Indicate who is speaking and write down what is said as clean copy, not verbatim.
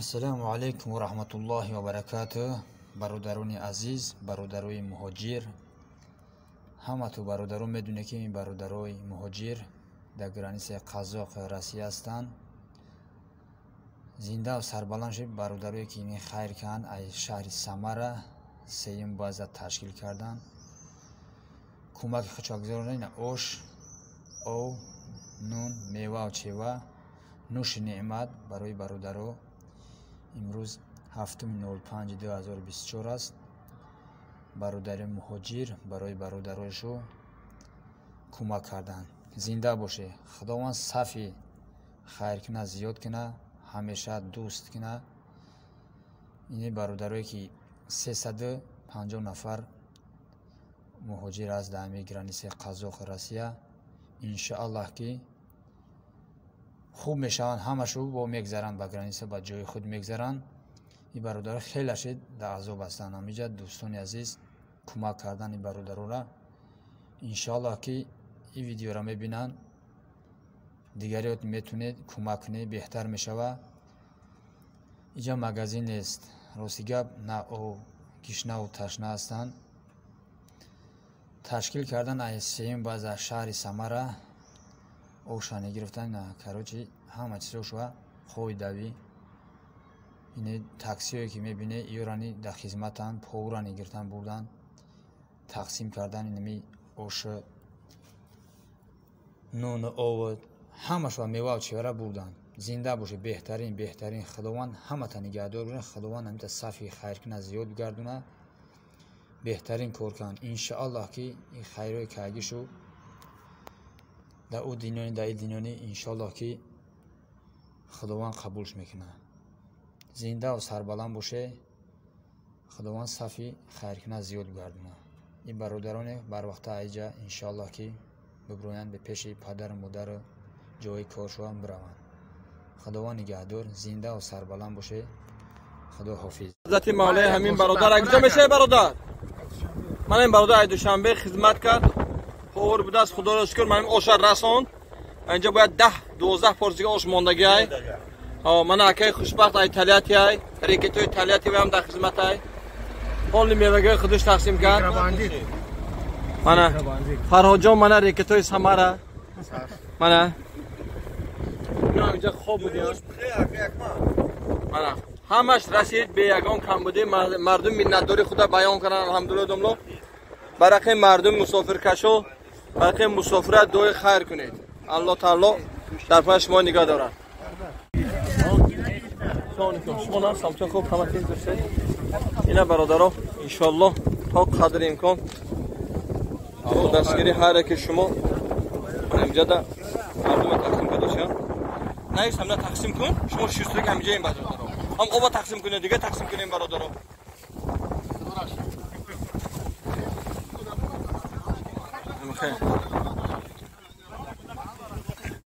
Speaker 1: Ассалому алайкум ва раҳматуллоҳи ва баракатуҳ. Бародарони азиз, бародарои муҳоҷир, ҳамату бародарон медонед, ки ин бародарои муҳоҷир дар границаи Қазоқ Россия ҳастанд. Зинда сарбаланд шуд бародарое ки ин хайр карданд, аз шаҳри Самара сеюм база ташкил карданд. Кӯмаки худшо гузаронанд: ош, ов, нун, мевау чева, нӯши неъмат барои бародаро. Имрӯз 7.05.2024 аст. Бародари муҳоҷир барои бародарошу кӯмак карданд. Зинда боше, Худованд сафи хайр куна, зиёд куна, ҳамеша дӯст куна. Ини бародарое ки 350 нафар муҳоҷир аст дар ҳамин границаи Қазоқ Россия, иншоаллоҳ ки хуб мешаванд ҳамашу, бо мегзаранд ба граница, ба ҷои худ мегзаранд. Ин бародаро хеле дар азоб ҳастанд. Ҳамиҷа дӯстони азиз кӯмак кардан ин бародарора. Иншоаллоҳ ки ин видеоро мебинанд, дигариёт метунед кӯмак кунед, беҳтар мешавад. Иҷа магазин нест, рости гап, на об, гишнаву ташна ҳастанд. Ташкил кардан аз сеюм база шаҳри Самара ошане гирифтан, короче, ҳама чизошва хои давӣ. Ини таксиое ки мебине, иёрани дар хизматанд, повурани гирифтан бурдан, тақсим кардан инами ош, нуну ов, ҳамашва мевау чевара бурдан. Зинда боше, беҳтарин, беҳтарин. Худованд ҳамата нигаҳдор бошад, Худованд ҳамита сафи хайр куна, зиёд бигардона. Беҳтарин кор кунанд. Иншоаллоҳ ки ин хайрҳои кайгишу дар ӯ динёни, дар ин динёни, иншоаллоҳ ки Худованд қабулш мекунад. Зиндаву сарбаланд боше, Худованд сафи хайркуна, зиёд бигардона. Ин бародароне барвақта аиҷа иншоаллоҳ ки бибироянд, ба пеши падару модару ҷои коршоам бираванд. Худованд нигаҳдор, зиндаву сарбаланд боше. Худо ҳофиз.
Speaker 2: Ҳазрати Мавлои ҳамин бародар куҷо мешавад, бародар? Ман ин бародар ай Душанбе хизмат кард, повар будааст, Худоро шукр, ман оша расонд. Инҷа бояд 10-12 порсига ош мондагӣ ай. Мана акаи хушбахт ай Тольятти ай, рекетои Тольятти ам дар хизмат ай. Полни мевагаи худаш тақсим кард. Мана Фарҳодҷон, мана рекетои Самара. Мана инҷа хоб будем. Мана ҳамаш расид бе ягон камбудӣ. Мардум миннатдори худа баён карданд, алҳамдулилла. Домло, барақи мардум мусофиркашо, барақи мусофират дуои хайр кунед. Аллоҳ таоло дар паи шумо нигоҳ дорад. Шумо нам самчон хуб, ҳама тез доштед. Ина бародаро, иншоаллоҳ то қадри имкон бо дастгири ҳар яке шумо инҷада мардума тақсим кардошам. Наис ҳамна тақсим кун, шумо шустук ҳамиҷа ин бародаро. Ҳам оба тақсим кунед, дига тақсим кунем бародаро.